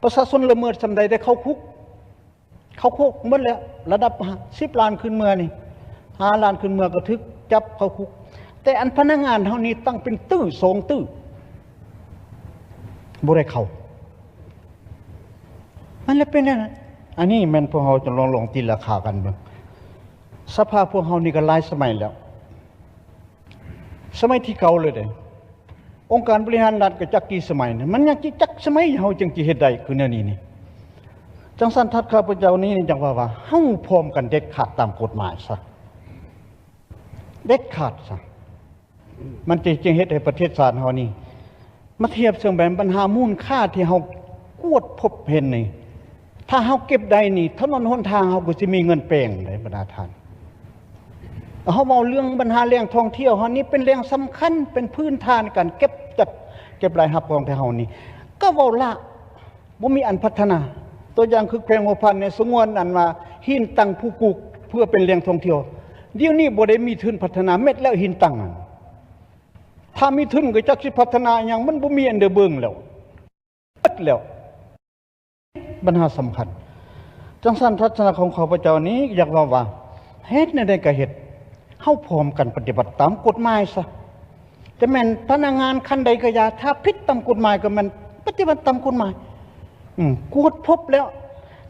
ປະຊາຊົນລະເມີດສ່ຳໃດໄດ້ເຂົ້າຄຸກ ເຂົ້າຄຸກໝົດແລ້ວ ລະດັບສິບລ້ານຂຶ້ນເມືອນີ້ ຫ້າລ້ານຂຶ້ນເມືອກໍຖືກຈັບເຂົ້າຄຸກ. ແຕ່ອັນພະນັກງານເຮົານີ້ຕັ້ງເປັນຕື້ສອງຕື້ ບໍ່ໄດ້ເຂົ້າ. ມັນລະເປັນແນວນັ້ນ. ອັນນີ້ແມ່ນພວກເຮົາຈະລອງ ລອງຕີລາຄາກັນເບິ່ງ. ສະພາພວກເຮົານີ້ກໍຫຼາຍສະໄໝແລ້ວ ສະໄໝທີ່ເກົ່າເລີຍເດ້. ອົງການບໍລິຫານລັດກໍຈັກກີ່ສະໄໝນະ ມັນຍັງຊິຈັກສະໄໝເຮົາຈຶ່ງຊິເຮັດໄດ້ຄືແນວນີ້ນີ້. ຈັ່ງຊັ້ນ ທັດຂ້າພະເຈົ້ານີ້ຈັ່ງວ່າ ວ່າເຮົາພ້ອມກັນເດັດຂາດຕາມກົດໝາຍຊະ ເດັດຂາດຊະ. ມັນຈະ ຈຶ່ງເຮັດໃຫ້ປະເທດຊາດເຮົານີ້ ມາທຽບເຊິ່ງແບບບັນຫາມູນຄ່າທີ່ເຮົາກວດພົບເຫັນນີ້ ຖ້າເຮົາເກັບໄດ້ນີ້ ຖະໜົນຫົນທາງເຮົາກໍຊິມີເງິນແປງໄດ໋ ບັນດາທ່ານ. ເຮົາເວົ້າເລື່ອງບັນຫາແຫຼ່ງທ່ອງທ່ຽວເຮົານີ້ ເປັນແຫຼ່ງສຳຄັນ ເປັນພື້ນຖານການເກັບຈັດ ເກັບລາຍຮັບຂອງໄທເຮົານີ້ ກໍເວົ້າລະ ບໍ່ມີອັນພັດທະນາ. ຕົວຢ່າງຄືແຂວງຫົວພັນນີ້ ສະຫງວນອັນວ່າຫີນຕັງພູກຸກ ເພື່ອເປັນແຫຼ່ງທ່ອງທ່ຽວ. ດຽວນີ້ບໍ່ໄດ້ມີທຶນພັດທະນາແມ້ແຕ່ຫີນຕັງນັ້ນ. ຖ້າມີທຶນກໍຈັກຊິພັດທະນາຫຍັງ ມັນບໍ່ມີອັນໃດເບິ່ງແລ້ວ ໝົດແລ້ວ. ບັນຫາສຳຄັນ. ຈັ່ງຊັ້ນ ທັດສະນະຂອງຂ້າພະເຈົ້ານີ້ຢາກເວົ້າວ່າ ເຮັດແນວໃດກໍເຮັດ ເຮົາພ້ອມກັນປະຕິບັດຕາມກົດໝາຍຊະ. ຈະແມ່ນພະນັກງານຂັ້ນໃດກໍຢ່າ ຖ້າຜິດຕາມກົດໝາຍກໍແມ່ນປະຕິບັດຕາມກົດໝາຍ ອືມ ກວດພົບແລ້ວ.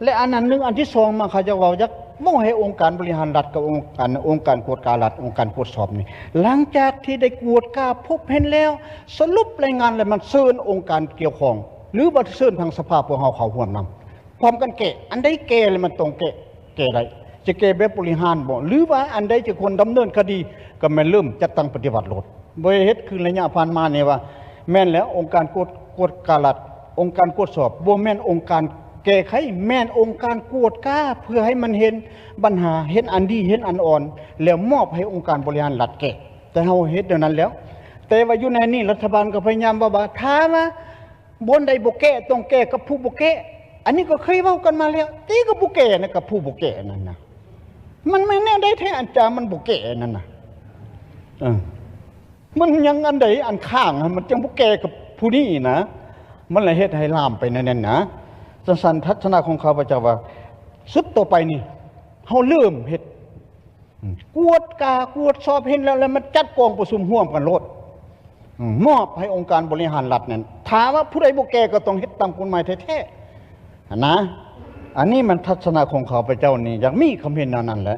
ແລະ ອັນນັ້ນໜຶ່ງ ອັນທີສອງມາ ຂ້າຢາກເວົ້າ ຢາກເວົ້າໃຫ້ອົງການບໍລິຫານລັດກັບອົງການ ອົງການກວດກາລັດ ອົງການກວດສອບນີ້ ຫຼັງຈາກທີ່ໄດ້ກວດກາພົບເຫັນແລ້ວ ສະຫຼຸບລາຍງານແລ້ວ ມັນເຊີນອົງການກ່ຽວຂ້ອງ ຫຼືວ່າເຊີນທາງສະພາພວກເຮົາເຂົ້າຮ່ວມນຳ ພ້ອມກັນແກ້. ອັນໃດແກ້ແລ້ວມັນຕ້ອງແກ້ ແກ້ໄດ້ ຈະແກ້ແບບບໍລິຫານບໍ ຫຼືວ່າອັນໃດຈະຄວນດຳເນີນຄະດີ ກໍແມ່ນເລີ່ມຈັດຕັ້ງປະຕິບັດໂລດ. ບໍ່ໄດ້ເຮັດຄືໄລຍະຜ່ານມານີ້ວ່າ ແມ່ນແລ້ວ ອົງການກວດ ກວດກາລັດ ອົງການກວດສອບ ບໍ່ແມ່ນອົງການແກ້ໄຂ ແມ່ນອົງການກວດກາ ເພື່ອໃຫ້ມັນເຫັນບັນຫາ ເຫັນອັນດີ ເຫັນອັນອ່ອນ ແລ້ວມອບໃຫ້ອົງການບໍລິຫານລັດແກ້. ແຕ່ເຮົາເຮັດແນວນັ້ນແລ້ວ ແຕ່ວ່າຢູ່ໃນນີ້ລັດຖະບານກໍພະຍາຍາມເວົ້າວ່າ ຖ້າວ່າບ່ອນໃດບໍ່ແກ້ ຕ້ອງແກ້ກັບຜູ້ບໍ່ແກ້. ອັນນີ້ກໍເຄີຍເວົ້າກັນມາແລ້ວ ຕິ ກໍບໍ່ແກ້ນະ ກັບຜູ້ບໍ່ແກ້ນັ້ນນະ. ມັນແມ່ນແນວໃດແທ້ ອັນຈາມັນບໍ່ແກ້ນັ້ນນະ? ເອີ ມັນຍັງອັນໃດອັນຄ້າງ ມັນຈັ່ງບໍ່ແກ້ກັບຜູ້ນີ້ນະ? ມັນລະເຮັດໃຫ້ລາມໄປແນວນັ້ນນະ. ຈັ່ງຊັ້ນ ທັດສະນະຂອງຂ້າພະເຈົ້າວ່າ ສຸດຕໍ່ໄປນີ້ ເຮົາເລີ່ມເຮັດ ອືມ ກວດກາກວດສອບເຫັນແລ້ວ ແລ້ວມາຈັດກອງປະຊຸມຮ່ວມກັນໂລດ ອືມ ມອບໃຫ້ອົງການບໍລິຫານລັດນັ້ນ. ຖ້າວ່າຜູ້ໃດບໍ່ແກ້ກໍຕ້ອງເຮັດຕາມກົດໝາຍແທ້ໆ ຫັ້ນນະ. ອັນນີ້ມັນທັດສະນະຂອງຂ້າພະເຈົ້ານີ້ ຢາກມີຄວາມເຫັນແນວນັ້ນແຫຼະ.